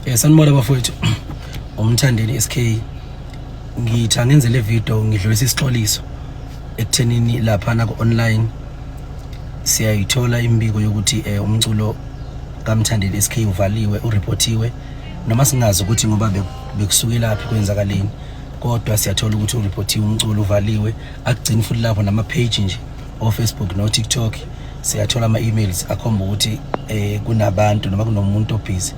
Sanibona bafowethu. Umthandeni SK, ngithi angenze le video ngidlulisa isixoliso ekuthenini laphana ku-online siyayithola imibiko yokuthi umculo kaMthandeni SK uvaliwe, ureportiwe, noma singazi ukuthi ngoba bekusukelaphi, kwenzakaleni, kodwa siyathola ukuthi ureportiwe umculo, uvaliwe. Akugcini futhi lapho, nama-page nje o-Facebook no-TikTok siyathola ama-emails akhomba ukuthi kunabantu noma kunomuntu obhizi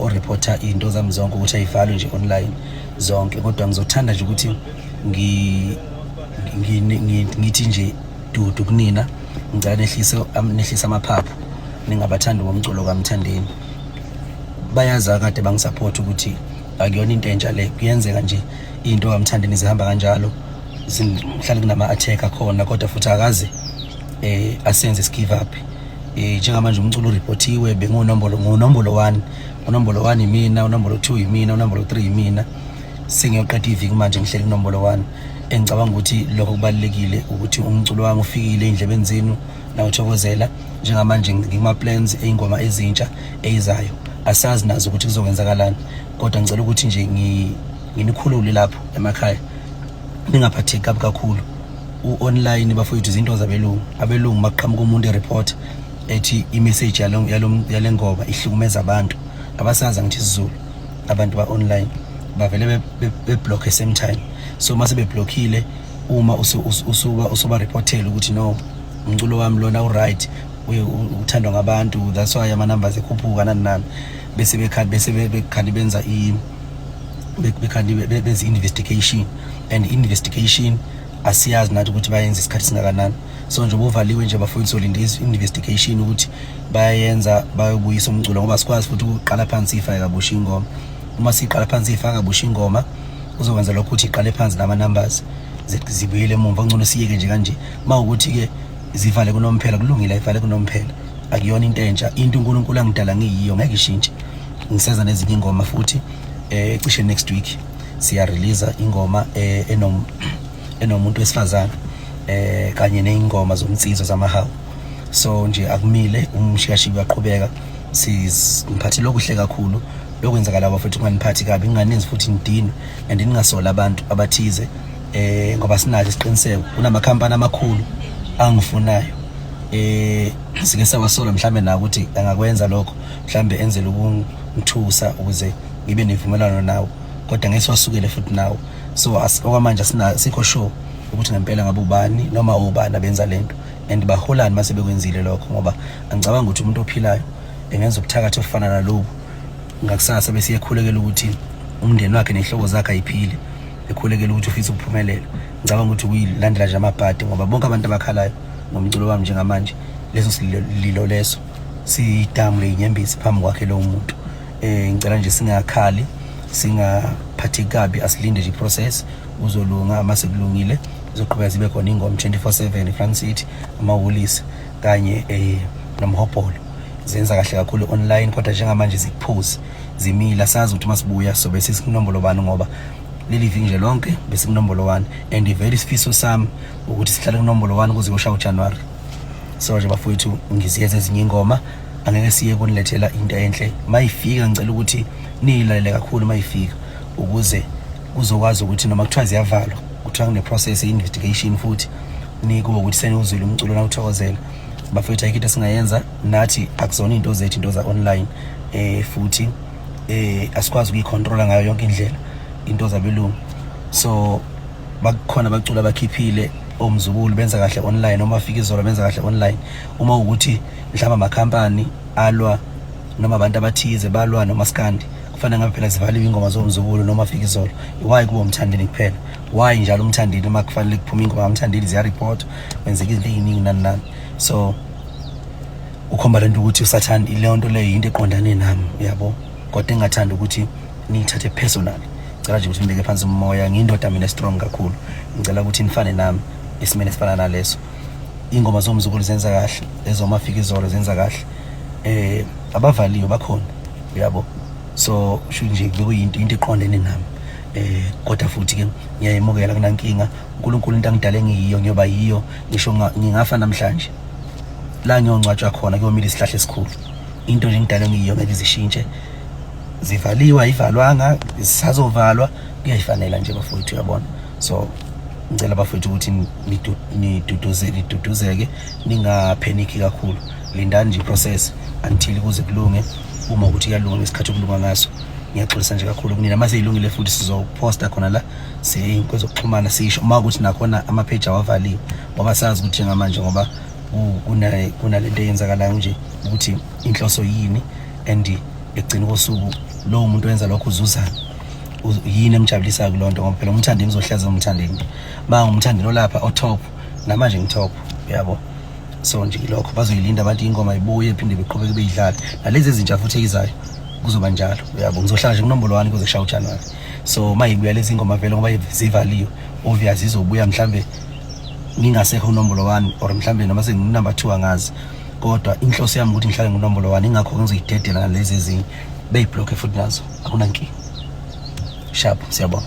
oreporta izinto zami zonke ukuthi ayivalwe nje online zonke. Kodwa ngizothanda nje ukuthi ngithi nje dudu kunina, ngicela nehlise amaphaphu, ningabathandi bomculo kaMthandeni. Bayazi akade bangisupport ukuthi akuyona into entsha le, kuyenzeka nje into kaMthandeni zihamba kanjalo, zihlale kunama-attack akhona, kodwa futhi akaze asenze give up. Njengamanje umculo ureportiwe, bengunombolo ngunombolo 1, unombolo 1 yimina, unombolo 2 yimina, unombolo 3 yimina. Sengiyoqeda iviki manje ngihleli kunombolo 1. Engicabanga ukuthi lokho kubalulekile ukuthi umculo wami ufikile ey'ndlebeni zenu nawuthokozela. Njengamanje ngikuma-plans ey'ngoma ezintsha eyizayo, asazi nazo ukuthi kuzokwenzakalani, kodwa ngicela ukuthi nje nginikhulule lapho emakhaya, ningaphatheki kabi kakhulu. U-online bafowethu izinto zabelungu, abelungu makuqhamuka umuntu ereport ethi i-message yale ngoma ihlukumeza abantu, abasazi ngithi isiZulu, abantu ba-online bavele beblock same time. So mase beblockile, uma usuba usuba reportela ukuthi no, umculo wami lona u-right, uthandwa ngabantu, that's why ama numbers ekhuphuka, nani nani, bese bekhandi bese bekhandi benza i bekhandi benza investigation, and investigation asiyazi nathi ukuthi bayenza isikhathi singakanani. So nje ubuvaliwe nje bafowethu, solinda investigation ukuthi bayayenza, bayobuyisa umculo, ngoba sikwazi futhi ukuqala phansi ifake kabusha ingoma. Uma siqala phansi ifaka kabusha ingoma, uzokwenza lokho ukuthi iqale phansi nama-numbers zibuyele emumva. Ngcono siyeke nje kanje. Uma ukuthi-ke zivale kunomphela, kulungile, ayivale kunomphela, akuyona into entsha. Into uNkulunkulu angidala ngiyiyo ngeke ishintshe. Ngiseza nezinye ingoma futhi, cishe next week siya release ingoma enomuntu wesifazane kanye nezingoma zomnsizwa zamahawu. So nje akumile, umshikashiki uyaqhubeka. Siziphathele okuhle kakhulu lokwenzakala bafethu, kunganiphathi kabi, kunganenzi futhi nidinwe and ningasola abantu abathize, ngoba sinazo isiqiniseko kunamakhampani amakhulu angifunayo. Sike sawasola mhlambe nawo ukuthi angakwenza lokho, mhlambe enzele ukungithusa ukuze ngibe nevumelwano nawo, kodwa ngeke siwasukele futhi nawo. So okwamanje asikho sure ukuthi ngempela ngabe ubani noma ubani abenza lento and baholani mase bekwenzile lokho, ngoba angicabanga ukuthi umuntu ophilayo engenza ubuthakathi obufana nalobu, ngakusasa bese iyakhulekela ukuthi umndeni wakhe nehloko zakhe ayiphile, ekhulekela ukuthi ufisa ukuphumelela. Ngicabanga ukuthi kuyilandela nje amabhadi, ngoba bonke abantu abakhalayo ngomculo wami njengamanje, leso sililo leso siyidamu leyinyembezi phambi kwakhe lowo muntu. Ngicela nje singakhali, singaphatheki kabi, asilinde nje iprocess, uzolunga. Mase kulungile izoqhubeka zibe khona ingoma 24/7. iFront City, amawulisi kanye nomhobholo zenza kahle kakhulu online, kodwa njengamanje zikuphuzi, zimile. Asazi ukuthi masibuya sobe sesikunombolo bani, ngoba leli viki nje lonke besikunombolo 1, and vele isifiso sami ukuthi sihlale kunombolo 1 kuze kuyoshaya uJanuary. So nje bafowethu, ngiziyeza ezinye ingoma, angeke siye kunilethela into enhle. Mayifika ngicela ukuthi niyilalele kakhulu mayifika, ukuze kuzokwazi ukuthi noma kuthiwa ziyavalwa, kuthiwa kune-process ye-investigation, futhi nikubo ukuthi seniwuzwile umculo nawuthokozela. Bafowethu, ayikho into esingayenza nathi, akuzona iy'nto zethu, into za-online, futhi asikwazi ukuyicontrola ngayo yonke indlela into zabelungu. So bakhona abaculi abakhiphile, omzukulu benza kahle online, noma fika izolo benza kahle online. Uma ukuthi mhlawumbe amakhampani alwa noma abantu abathize balwa nomaskandi, kufanele ngabe phela zivaliwe ingoma zomzukulu noma fika izolo. Why kuba uMthandeni kuphela? Why njalo uMthandeni? Uma kufanele kuphume ingoma kaMthandeni ziyareport, kwenzeka izinto ey'ningi, nani nani. So ukhomba lento ukuthi usathane, leyo nto leyo yinto eqondane nami, uyabo, kodwa engingathanda ukuthi niyithathe personal. Ngicela nje ukuthi nibeke phansi umoya, ngiyindoda mina strong kakhulu, ngicela ukuthi nifane nami esimeni esifana naleso. Ingoma zomzukulu zenza kahle, ezomafika izolo zenza kahle, abavaliwe bakhona, uyabo. So sho nje bekuyinto into eqondene nami, kodwa futhi ke ngiyayimukela, kunankinga. uNkulunkulu into angidale ngiyiyo ngiyoba yiyo, ngisho ngingafa namhlanje, la ngiyongcwatshwa khona kuyomila isihlahla esikhulu. Into nje ngidale ngiyiyo ngeke izishintshe. Zivaliwe, ayivalwanga, zisazovalwa, kuyayifanela nje bafowethu, uyabona. So ngicela bafowethu ukuthi niduduze, niduduzeke, ningapheniki kakhulu. Lindani nje process until kuze kulunge. Uma ukuthi kuyalunga ngesikhathi okulunga ngaso, ngiyaxolisa nje kakhulu kunina. Mase ilungile futhi sizoposta khona la kwezokuxhumana, sisho uma ukuthi nakhona ama-page awavaliwe, ngoba sazi ukuthi njengamanje ngoba kunalento eyenzakalayo nje ukuthi inhloso yini and ekugcina kosuku lowo muntu owenza lokho uzuzani, yini emjabulisayo kuloo nto, ngoba phela uMthandeni uzohleza uMthandeni, ma nguMthandeni olapha o-top, namanje ngi-top, yabo. So nje ilokho, bazoyilinda abantu ingoma ibuye, phinde beqhubeke beyidlale, nalezi ezintsha futhi eyizayo kuzoba njalo, uyabo. Ngizohlala nje kunombolo 1 kuze kushaye uJanuwari. So uma ibuya lezi ngoma vele, ngoba zivaliwe, obvious izobuya mhlambe ngingasekho kunombolo 1 or mhlambe noma sengingu-number 2, angazi. Kodwa inhloso yami ukuthi ngihlale ngunombolo 1, ingakho ngizoyidedela nalezi ezinye beyiblokhe futhi nazo, akunankinga. Sharp, siyabonga.